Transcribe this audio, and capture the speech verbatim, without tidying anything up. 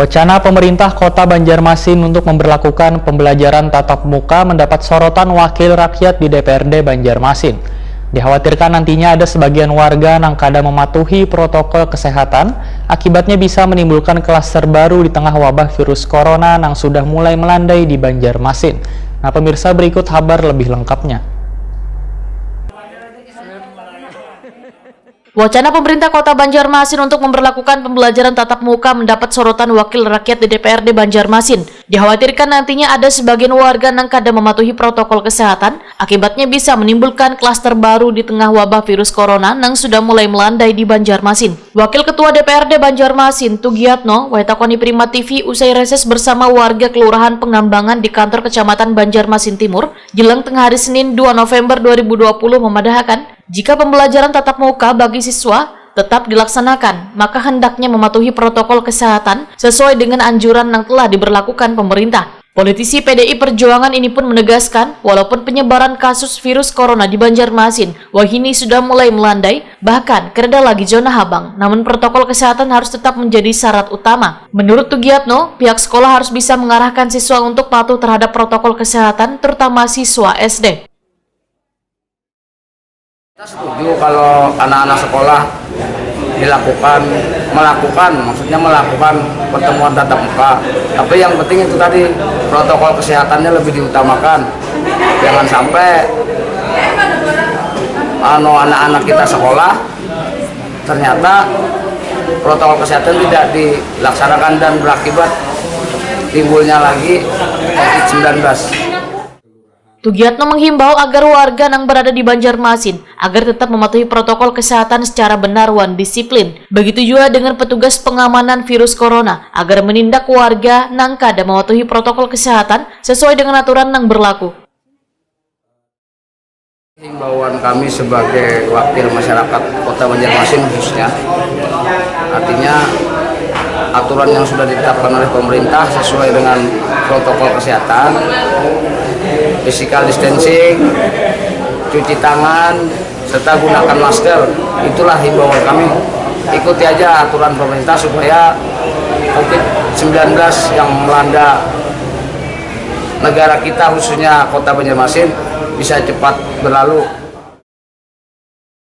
Wacana pemerintah Kota Banjarmasin untuk memberlakukan pembelajaran tatap muka mendapat sorotan wakil rakyat di D P R D Banjarmasin. Dikhawatirkan nantinya ada sebagian warga nang kada mematuhi protokol kesehatan, akibatnya bisa menimbulkan klaster baru di tengah wabah virus corona nang sudah mulai melandai di Banjarmasin. Nah, pemirsa, berikut habar lebih lengkapnya. Wacana pemerintah Kota Banjarmasin untuk memberlakukan pembelajaran tatap muka mendapat sorotan wakil rakyat di D P R D Banjarmasin. Dikhawatirkan nantinya ada sebagian warga nang kada mematuhi protokol kesehatan, akibatnya bisa menimbulkan klaster baru di tengah wabah virus corona nang sudah mulai melandai di Banjarmasin. Wakil Ketua D P R D Banjarmasin, Tugiatno, watakoni Prima T V usai reses bersama warga Kelurahan Pengambangan di kantor Kecamatan Banjarmasin Timur, jelang tengah hari Senin dua November dua ribu dua puluh memadahakan, jika pembelajaran tatap muka bagi siswa tetap dilaksanakan, maka hendaknya mematuhi protokol kesehatan sesuai dengan anjuran yang telah diberlakukan pemerintah. Politisi P D I Perjuangan ini pun menegaskan, walaupun penyebaran kasus virus corona di Banjarmasin wahini sudah mulai melandai, bahkan kereda lagi zona habang, namun protokol kesehatan harus tetap menjadi syarat utama. Menurut Tugiatno, pihak sekolah harus bisa mengarahkan siswa untuk patuh terhadap protokol kesehatan, terutama siswa S D. Kita setuju kalau anak-anak sekolah dilakukan, melakukan, maksudnya melakukan pertemuan tatap muka. Tapi yang penting itu tadi, protokol kesehatannya lebih diutamakan. Jangan sampai anu anak-anak kita sekolah ternyata protokol kesehatan tidak dilaksanakan dan berakibat timbulnya lagi covid sembilan belas. Tugiatno menghimbau agar warga nang berada di Banjarmasin agar tetap mematuhi protokol kesehatan secara benar wan disiplin. Begitu juga dengan petugas pengamanan virus corona agar menindak warga nang kada mematuhi protokol kesehatan sesuai dengan aturan nang berlaku. Himbauan kami sebagai wakil masyarakat Kota Banjarmasin khususnya, artinya aturan yang sudah ditetapkan oleh pemerintah sesuai dengan protokol kesehatan, physical distancing, cuci tangan, serta gunakan masker. Itulah himbauan kami. Ikuti aja aturan pemerintah supaya covid sembilan belas yang melanda negara kita, khususnya Kota Banjarmasin, bisa cepat berlalu.